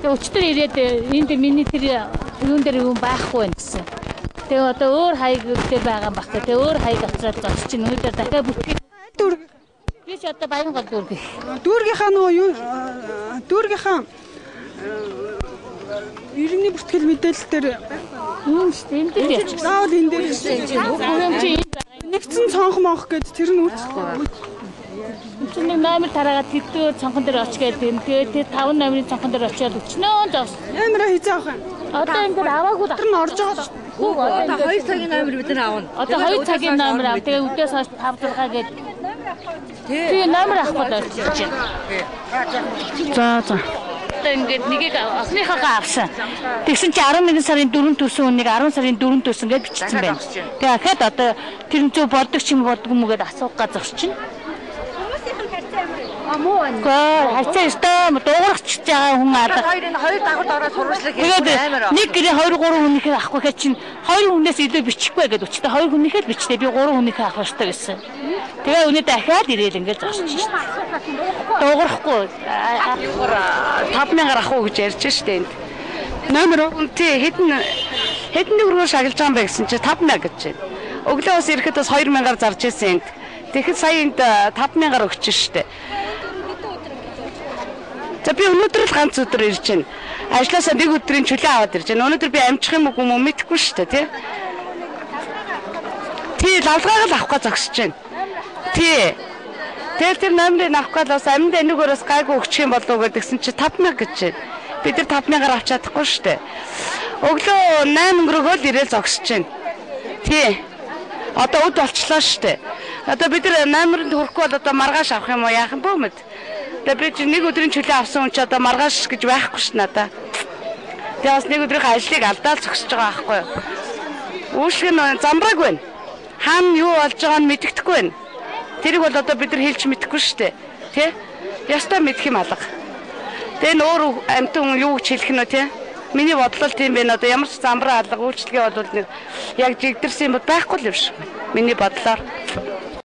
Тэгээ өчтөр ирээд энд миний тэр юун дээр юм байхгүй байх гэсэн. Тэгээ одоо өөр хаяг дээр байгаа юм баг. Тэгээ өөр хаяг авчираад зогсож чинь өнөөдөр дахиад бүтгэх. Дүүрэг. Би ч одоо Баянгол дүүрэг. Дүүргийнхаа нөгөө юу дүүргийнхаа иргэний бүртгэл мэдээлэл дээр юм шүү дээ. Энд дээр явчих. Заавал энэ дээр Бүх юм чи энд байгаа. Нэгдсэн цонх монх гэж тэр нь үйлчлэхгүй. Чи нэг номер тараагаад тэдгээр цонхон дээр оч гэдэг юм. Тэгээ тэр 5 номерын цонхон дээр очиод өчнөө зогс. Номероо хизээ авах юм. Одоо энэ дээр аваагүй Тэр нь орж байгаа. Хүүг одоо 2 цагийн номер бид нар авна. Одоо 2 цагийн номер ав. Тэгээ өдөөс хойш 5 6 гээд. Тэгээ номер авах гээд очиж байна. За за. Одоо ингээд нэгийг охиныхоогоо авсан. Тэгсэн чи 11 сарын 4 төрсөн хүнийг 10 сарын 4 төрсөн гэж бичсэн байна. Тэгээ ахаад одоо тэр нь зөв болдог ч юм болдгүй юм гээд асуух га зогсчихно. Муу байна. Гэхдээ харьцаа ёстой дуугарч байгаа хүн алга. Хоёр энэ хоёр давхарт ороод сурвалжлах Тэгээд амар. нэг гэрээ 2 3 хүнийхээ авахгүй гэхэд чинь хоёр хүнээс илүү бичихгүй гэдээ өчтөө хоёр хүнийхээ л бичтээ би 3 хүнийхээ авах ёстой гэсэн. Тэгээ өнөө дахиад ирээл ингээд зогсож шít. Дуугарахгүй. 5000-аар авах уу гэж ярьж штэ энд. Номер Тий, хэдэн хэдэн төгрөгөөр шагналж байгаа юм бэ гэсэн чи 5000 гэж байна. Өглөө бас ирэхэд бас 2000-аар зарж ирсэн энд. Тэгэхэд сая энд 5000-аар өгч штэ. За би өнөөдөр л ганц өдөр ирж байна. Ажлаасаа нэг өдрийн чөлөө аваад ирж байна. Өнөөдөр би амжих юм уу юм уу мэдэхгүй штэ тий. Тий, лавлгааг л авах гэж зогсож байна. Тий. Тэгэл тэр номерыг авах гал бас амьд энэгөөр бас гайгүй өгчих юм болов уу гэдгсэн чи 5000 гэж байна. Бид нар 5000-аар авч чадахгүй шүү дээ. Өглөө 8 өнгөрөөгөө л ирээл зогсож байна. Тий. Одоо өд болчлоо шүү дээ. Одоо бид нар номеронд хүрэхгүй бол одоо маргааш авах юм уу яах юм бөө мэд. Тэгээ би чи нэг өдрийн чөлөө авсан хүн чи одоо маргааш гэж байхгүй ш надаа. Тэгээ бас нэг өдрийн ажлыг алдаал зогсож байгаа байхгүй юу. Үйлчлэг нь замбрааг байна. Хаана юу болж байгааг нь мэддэхгүй байна. Тэрийг бол одоо бид нар хэлж мэдэхгүй шүү дээ. Тэ? Ястай мэдэх юм алга. Тэгээ нөөр амтан юу гэж хэлэх нь вэ тэ? Миний бодлол тийм байна. Одоо ямар ч замбраа алга үйлчлэгээ бол нэг яг жигдэрсэн юм байхгүй л юм шиг. Миний бодлоор.